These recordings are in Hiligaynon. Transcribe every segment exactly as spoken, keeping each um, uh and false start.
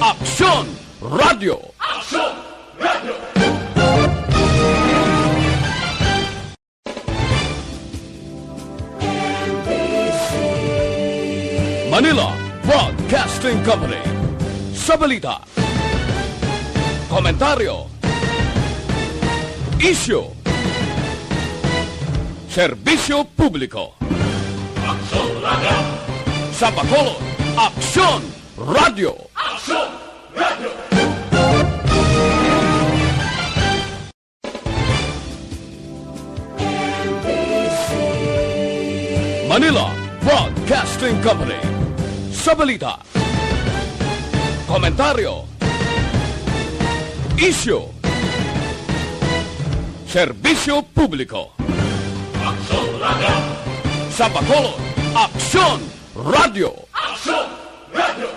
Aksyon Radio. Aksyon Radio. Manila Broadcasting Company. Sa balita, komentaryo, isyu, serbisyo publiko. Aksyon Radio. Sa Bacolod, Aksyon Radio. Aksyon Radio. Manila Broadcasting Company. Sa balita, komentaryo, isyu, serbisyo publiko. Aksyon Radio. Sa Bacolod, Aksyon Radio. Aksyon Radio.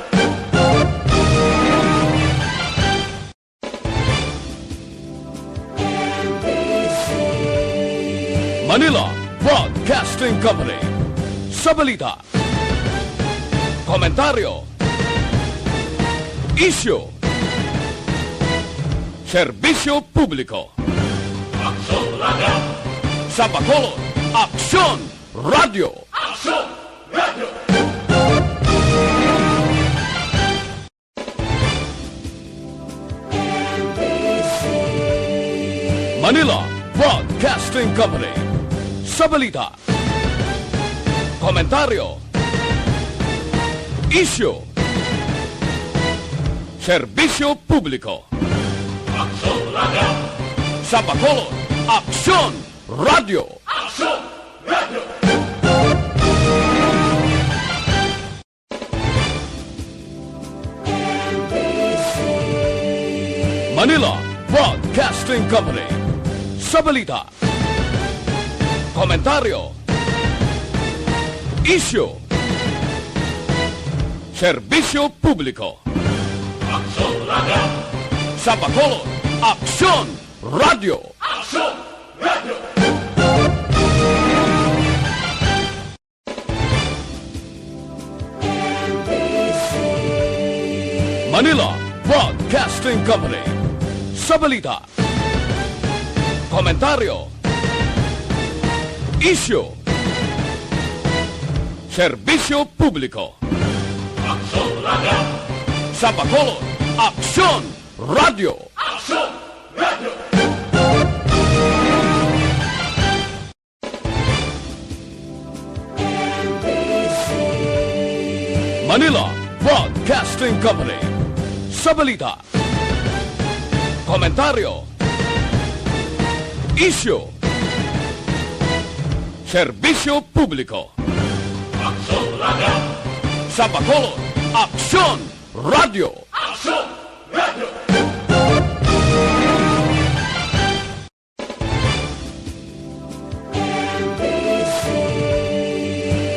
Manila Broadcasting Company. Sa balita, komentaryo, isyu, serbisyo publiko. Aksyon Radio. Sa Bacolod, Aksyon Radio. Aksyon Radio. Manila Broadcasting Company. Sa balita, komentaryo, isyu, serbisyo publiko. Aksyon Radio. Sa Bacolod, Aksyon Radio. Aksyon Radio. Manila Broadcasting Company. Sa balita, komentaryo, isyu, serbisyo publiko. Aksyon Radio. Sa Bacolod, Aksyon Radio. Aksyon Radio. Manila Broadcasting Company. Sa balita, komentaryo, isyu, serbisyo publiko. Aksyon Radio. Sa Bacolod, Aksyon Radio. Aksyon Radio. Manila Broadcasting Company. Sa balita, komentaryo, isyu, serbisyo publiko. Aksyon Radio. Sa Bacolod, Aksyon Radio. Aksyon Radio.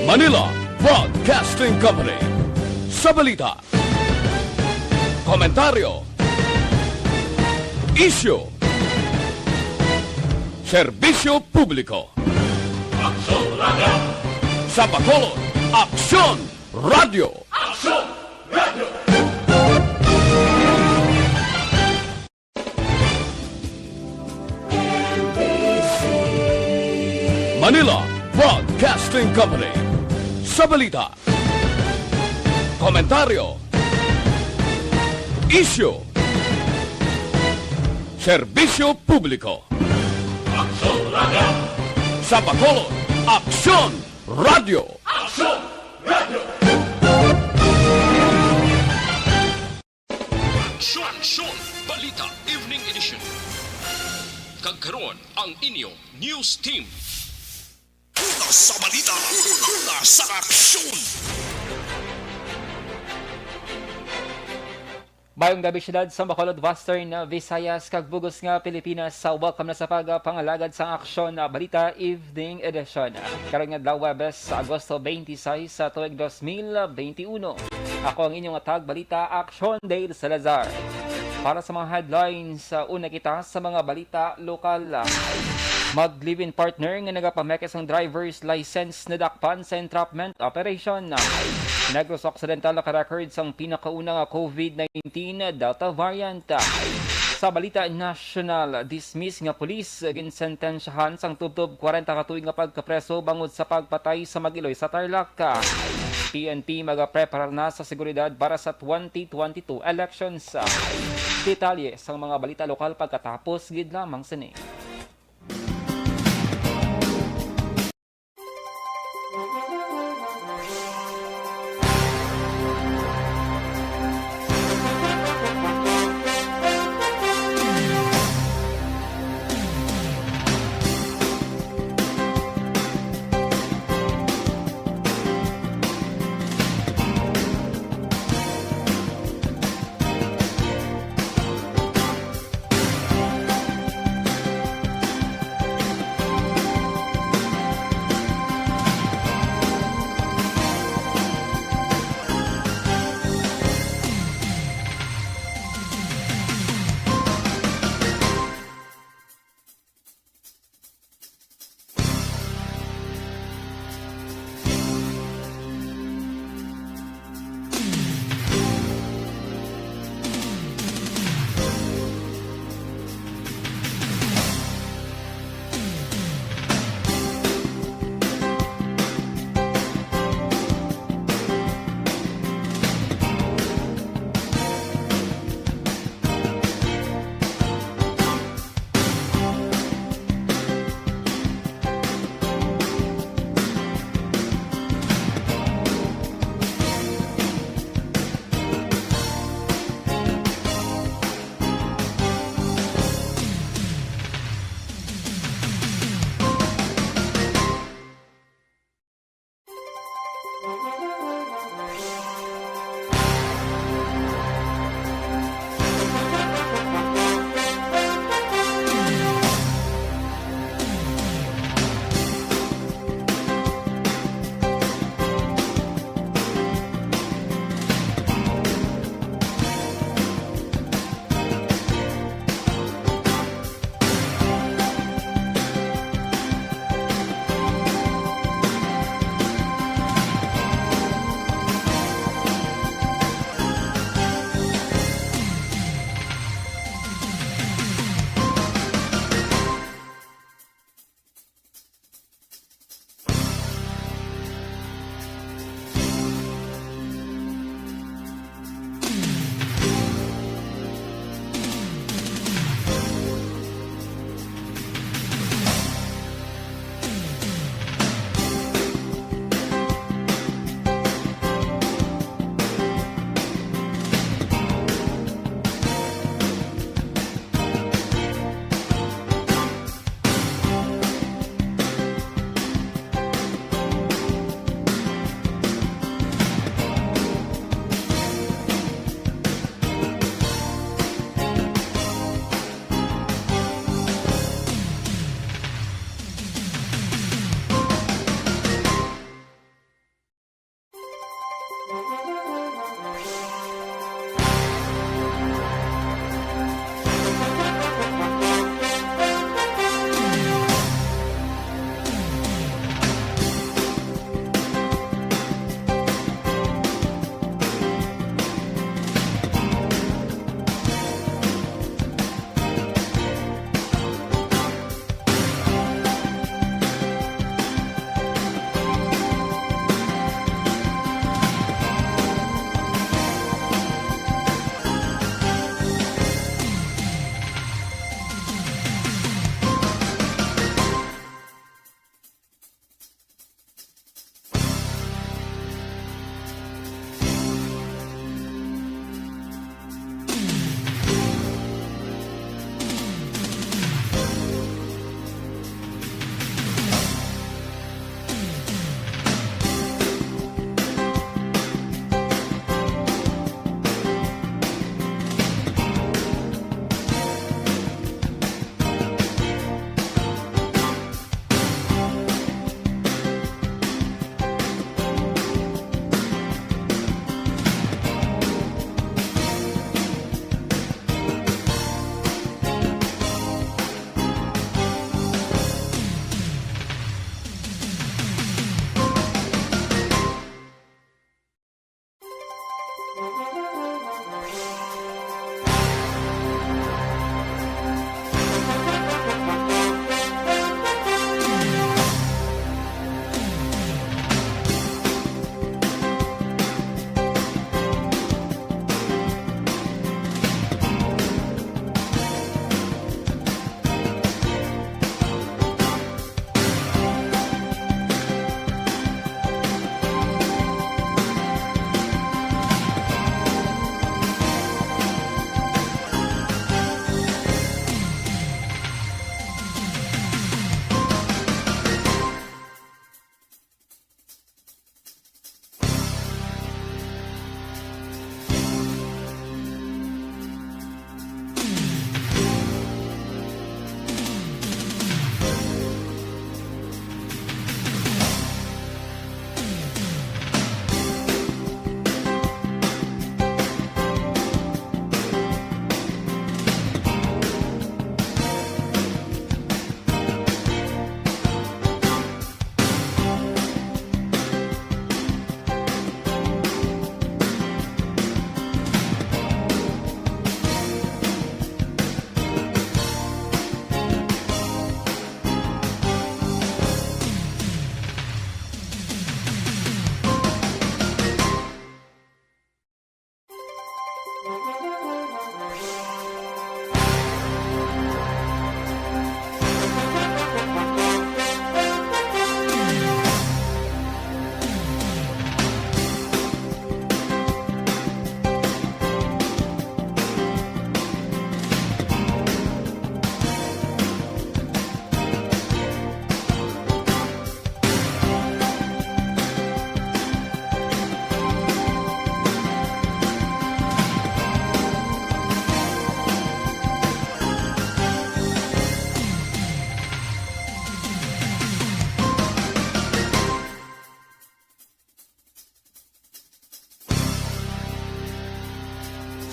Manila Broadcasting Company. Sa balita, komentaryo, isyu, serbisyo publiko. Aksyon Radio. Sa Bacolod, Aksyon Radio. Aksyon Radio. Manila Broadcasting Company. Sa balita, komentaryo, isyu, serbisyo publiko. Aksyon Radio. Sa Bacolod, Aksyon Radio. Aksyon Radio. Aksyon, Aksyon! Balita Evening Edition. Kag karon, ang inyo news team. Una sa balita, una sa aksyon. Mayong gabi, syudad sa Bacolod, Western Visayas, kag bug-os nga Pilipinas. Welcome na sa pagpangalagad sang Aksyon Balita Evening Edition. Karon nga adlaw, Huwebes, Agosto twenty-six, sa tuig dos mil benti uno. Ako ang inyong tagbalita, Aksyon Dale Salazar. Para sa mga headlines, uh, una kita sa mga balita lokal. Mag-live-in partner nga nagapameke sang driver's license nadakpan sa entrapment operation. Negros Occidental naka-record sang pinakauna nga COVID nineteen Delta variant. Sa balita nasyonal, dismiss nga pulis ginsentensyahan sang tubtob kwarenta ka tuig nga pagkapreso bangod sa pagpatay sa mag-iloy sa Tarlac. P N P magapreparar na sa seguridad para sa twenty twenty-two elections. Detalye sang mga balita lokal pagkatapos gid lamang sini.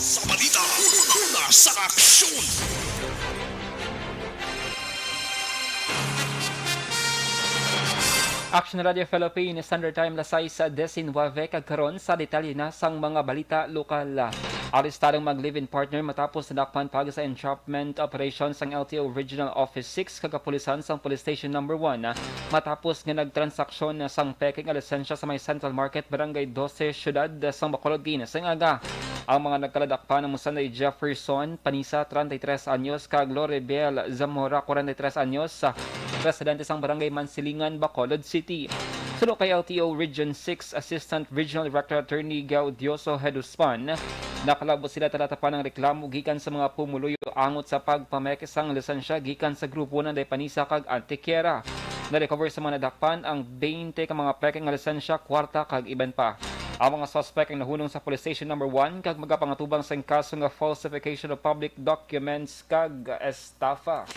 Sa balita, una sa aksyon. Action Radio Philippines, Standard Time, alas sais disinwebe, kag karon sa detalye na sang mga balita lokal. Arestado ang mag-live-in partner matapos nadakpan paagi sa entrapment operation sang L T O Regional Office six kag kapulisan sang Police Station Number One, matapos nga nagtransaksyon sang peke nga lisensya sa may Central Market, Barangay Doce, Siyudad sang Bacolod, kainigin sang aga. Ang mga nagkaladakpan amo sanday Jefferson Panisa, treinta y tres anyos, kag Loribel Zamora, cuarenta y tres anyos, residente sang Barangay Mansilingan, Bacolod City. Suno kay L T O Region six Assistant Regional Director Attorney Gaudioso Heduspan, nakalabot sila talatapan ang reklamo gikan sa mga pumuluyo angot sa pagpameke sang lisensya gikan sa grupo nanday Panisa kag Antequera. Na-recover sa mga nadakpan ang twenty ka mga peke nga lisensya, kwarta, kag iban pa. Ang mga suspect ang nahunong sa Police Station Number One kag magapangatubang sa kaso nga falsification of public documents kag estafa.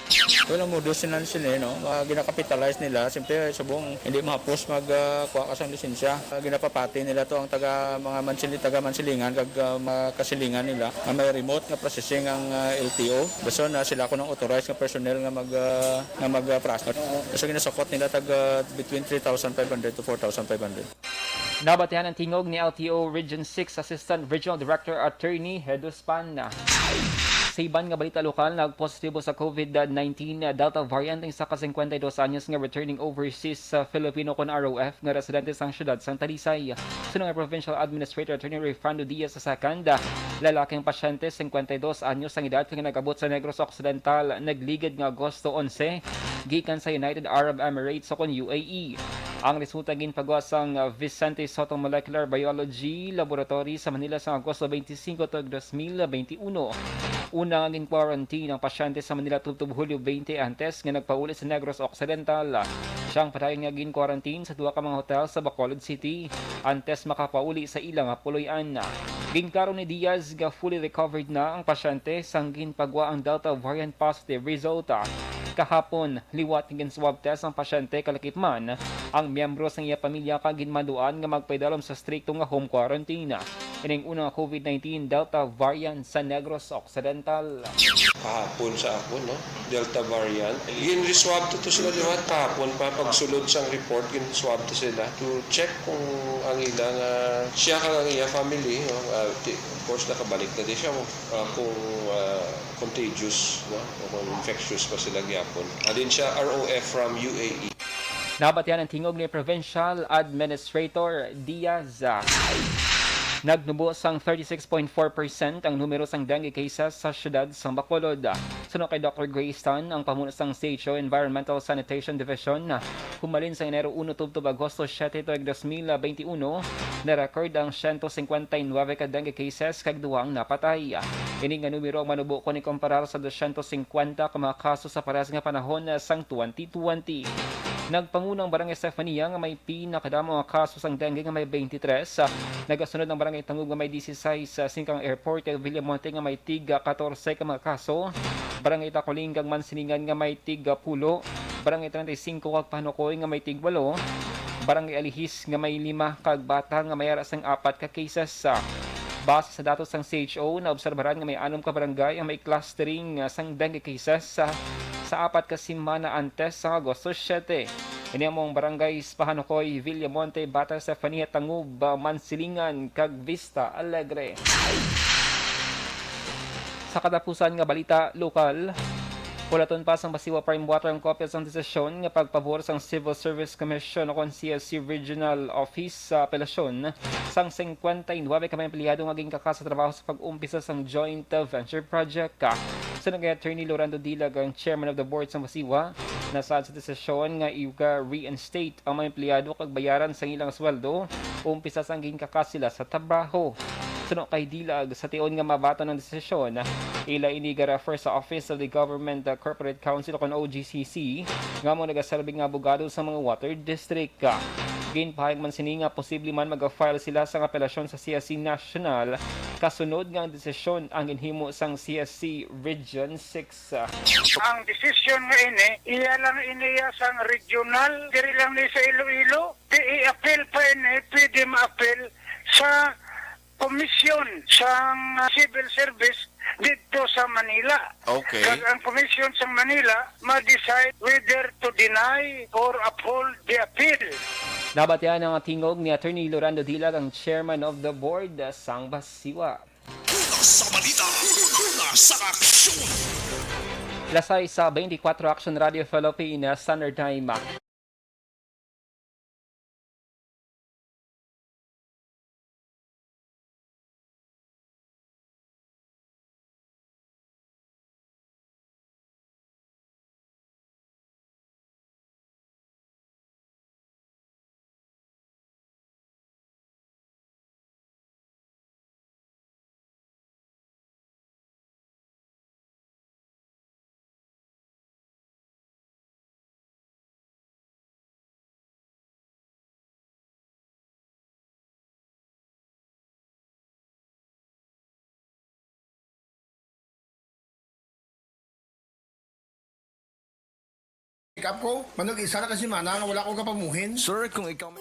Wala, modus sinan sila, no? Ah, ginakapitalize nila. Siyempre, subong hindi mahapos mag, ah, kuha ka sang lisensya. Ah, ginapapati nila to ang taga, mga mansili-, taga Mansilingan kag, ah, mga kasilingan nila nga may remote nga processing ang, ah, L T O. Basta na sila kuno ang authorized nga personnel nga mag, ah, nga mag, ah, process. Basta ginasukot nila tag, ah, between three thousand five hundred to four thousand five hundred. Nabatihan ang tingog ni L T O Region six Assistant Regional Director Attorney Heduspan. Sa iban nga balita lokal, nagpositibo sa COVID nineteen Delta variant ang isa ka cincuenta y dos anyos nga returning overseas sa Filipino kon R O F nga residente sang siyudad sang Talisay. Suno kay Provincial Administrator Attorney Rayfrando Diaz the second, lalaki ang pasyente, cincuenta y dos anyos ang edad, nga nag-abot sa Negros Occidental nagligad nga Agosto onse gikan sa United Arab Emirates o kon U A E. Ang resulta ginpagawas sang, uh, Vicente Sotto Molecular Biology Laboratory sa Manila sa Agosto twenty-five tuig dos mil twenty-one. Una nga gin-quarantine ang pasyente sa Manila tubtob Hulyo twenty antes nga nagpauli sa Negros Occidental. Siya ang padayon nga gin-quarantine sa duha ka mga hotel sa Bacolod City antes makapauli sa ila nga puloy-an. Ginkaron ni Diaz nga fully recovered na ang pasyente sang ginpagwa ang Delta variant positive result. Kahapon, liwat nga gin-swab test ang pasyente, kalakip man ang miyembro sang iya pamilya kag ginmanduan nga magpaidalom sa strikto nga home quarantine. Ining una nga COVID nineteen Delta variant sa Negros Occidental. Kahapon sa akon, no? Delta variant. Gin-swab to, to sila liwat kahapon pa. Pagsulod sang report, gin-swab to sila to check kung ang ila nga siya kag ang iya family, no? Ah, ti-, of course, nakabalik na di siya, ah, kung, ah, contagious, no? O kung infectious pa sila gyapon. Halin siya, R O F from U A E. Nabatian ang tingog ni Provincial Administrator Diaz. Nagnubo sang thirty-six point four percent ang numero sang dengue cases sa siyudad sang Bacolod. Suno kay Doctor Grace Tan, ang pamuno sang C H O Environmental Sanitation Division, humalin sa Enero uno tubtob Agosto siete tuig dos mil benti uno, na-record ang siyento singkwenta y nuwebe ka dengue cases kag duha ang napatay. Ini nga numero ang manubo kon ikumparar sa dosyentos singkwenta ka mga kaso sa parehas nga panahon sang twenty twenty. Nagpanguna ang Barangay Estefania nga may pinakadamo nga kaso sang dengue nga may twenty-three. Nagasunod ang Barangay Tangub nga may dieciséis, singkang Airport kag Villamonte nga may tig katorse ka mga kaso. Barangay Taculing kag Mansilingan nga may tig pulo. Barangay treinta y cinco kag Panukoy nga may tig walo. Barangay Alihis nga may lima kag Bata nga may ara sang apat ka cases. Base sa datos sang C H O, naobserbaran nga may anom ka barangay ang may clustering, ah, sang dengue cases sa, sa apat ka semana antes sa Agosto siete. Ini amo ang Barangay Pahanukoy, Villamonte, Bata, Estefania, Tangub, ah, Mansilingan, kag Vista Alegre. Sa katapusan nga balita lokal, Pulaton pa sang Basiwa Prime Water ang kopya sang desisyon nga pagpabor sang Civil Service Commission o kon C S C Regional Office sa apelasyon sang singkwenta y nuwebe ka mga empleyado nga ginkaka sa trabaho sa pag-umpisa sang Joint Venture Project. Suno kay Attorney Lorando Dilag, ang chairman of the board sang Basiwa, nasaad sa desisyon nga iga-reinstate ang mga empleyado kag bayaran sang ilang sweldo umpisa sang ginkaka sila sa trabaho. Suno kay Dilag, sa tion nga mabaton ang desisyon, ila ini ga-refer sa Office of the Government, uh, Corporate Counsel o kon O G C C, nga amo nagaserbi nga abogado sa mga water district. Ginpahayag man sini nga posible man mag-file sila sang apelasyon sa C S C National kasunod nga ang desisyon ang ginhimo sang C S C Region six. Ang desisyon nga ini, iya lang iniya sang regional, diri lang ni sa Iloilo. Di i-appeal pa ini, pwede ma-appeal sa Komisyon sang Civil Service didto sa Manila. Okay. Kag ang Komisyon sang Manila ma-decide whether to deny or uphold the appeal. Nabatian ang tingog ni Attorney Lorando Dilag, ang chairman of the board sang Basiwa. Una sa balita, una sa aksyon. Alas sais sa twenty-four Action Radio Philippines Standard Time. Pick up ko, manug isa na ka semana nga wala ko kapamuhin. Sir, kung ikaw may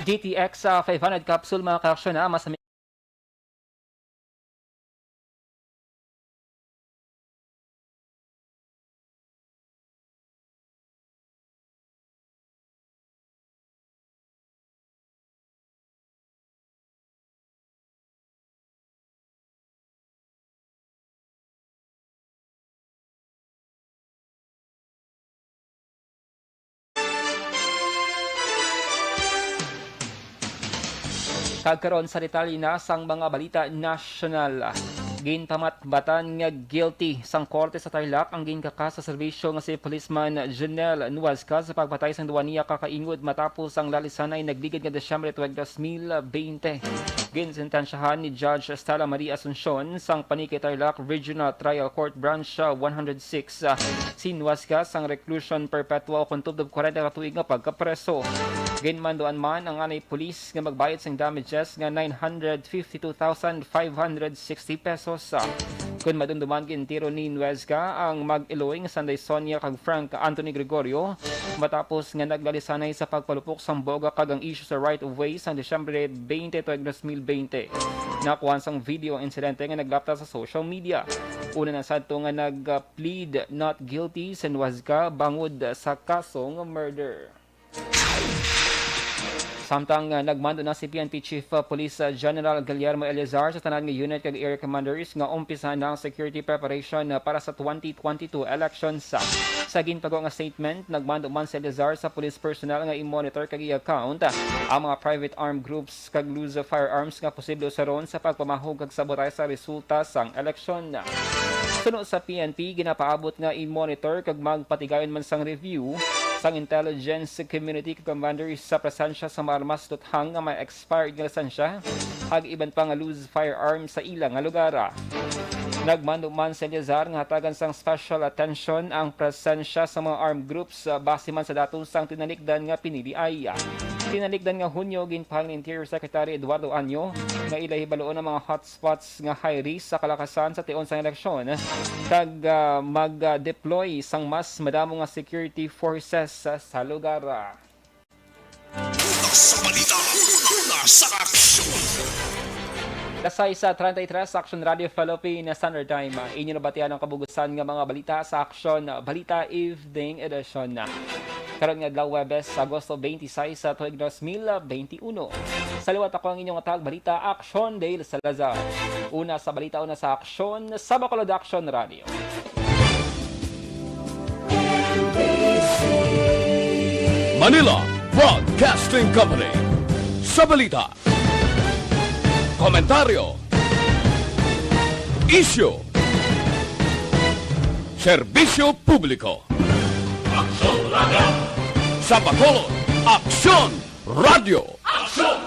G T X, ah, five hundred capsule, mga kaaksyon, ah, mas Kag karon sa detalye na sang mga balita nasyonal. Ginpamatbatan nga guilty sang korte sa Tarlac ang ginkaka sa serbisyo nga si Policeman Jonel Nuazca sa pagpatay sang duwa niya ka kaingod matapos ang lalisanay nagligad nga Disyembre tuig dos mil bente. Ginsentensyahan ni Judge Stella Marie Asuncion sang Panique Tarlac Regional Trial Court Branch, ah, one hundred six, ah, si Nuazca sang reclusion perpetua o kon tubtob kwarenta ka tuig nga pagkapreso. Ginmanduan man ang anay pulis nga magbayad sing damages nga nine hundred fifty-two thousand five hundred sixty pesos. Kon madumduman, gintiro ni Nuezga ang mag-iloy nga Sanday Sonia kag Frank Anthony Gregorio matapos nga naglalisanay sa pagpalupok sang boga kag ang isyu sa right of way sang Disyembre twenty-two, dos mil bente. Nakuha sang video ang insidente nga naglapta sa social media. Una na sadto nga nag-plead not guilty si Nuezga bangod sa kasong murder. Samtang, ah, nagmando na si P N P Chief, ah, Police, ah, General Guillermo Eleazar sa tanan nga unit kag area commanders nga umpisahan na ang security preparation, ah, para sa twenty twenty-two elections. Sa ginpagawa nga statement, nagmando man si Eleazar sa police personnel nga i-monitor kag i-account, ah, ang mga private armed groups kag loose firearms nga posible usaron sa pagpamahog kag sabotay sa resulta sang eleksyon. Suno sa P N P, ginapaabot nga i-monitor kag magpatigayon man sang review sang intelligence community kag commanders sa presensya sa mga armas luthang nga may expired nga lisensya kag iban pa nga loose firearms sa ila nga lugar. Nagmando man si Eleazar nga hatagan sang special attention ang presensya sa mga armed groups, ah, base man sa datos sang tinalikdan nga piniliay. Tinalikdan nga Hunyo, ginpahayag ni Interior Secretary Eduardo Año nga ila hibaluon ang mga hotspots nga high risk sa kalakasan sa tion sang eleksyon kag, ah, mag-deploy sang mas madamo nga security forces sa, sa lugar. Una sa balita, una sa aksyon. Alas sais treinta y tres, Action Radio Philippines Standard Time. Inyo nabatian ang kabugusan nga mga balita sa Action Balita Evening Edition. Karon nga adlaw, Huwebes, Agosto twenty-six, sa tuig dos mil twenty-one. Sa liwat, ako ang inyong tagbalita, Action Dale Salazar. Una sa balita, una sa aksyon, sa Bacolod Action Radio. Manila Broadcasting Company. Sa balita, komentaryo, isyu, serbisyo publiko. Aksyon Radio. Sa Bacolod, Aksyon Radio. Aksyon